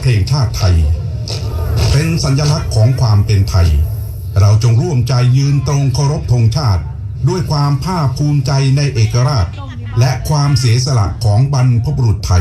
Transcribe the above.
ເພງຊາດໄທ ເປັນສັນຍະລັກຂອງຄວາມເປັນໄທ. ເຮົາຈົ່ງຮ່ວມໃຈຢືນຕົງເຄົາລົບທງຊາດ ດ້ວຍຄວາມພາກພູມໃຈໃນເອກະລາດ ແລະ ຄວາມເສຍສະຫຼະຂອງບັນພະບຸລຸດໄທ.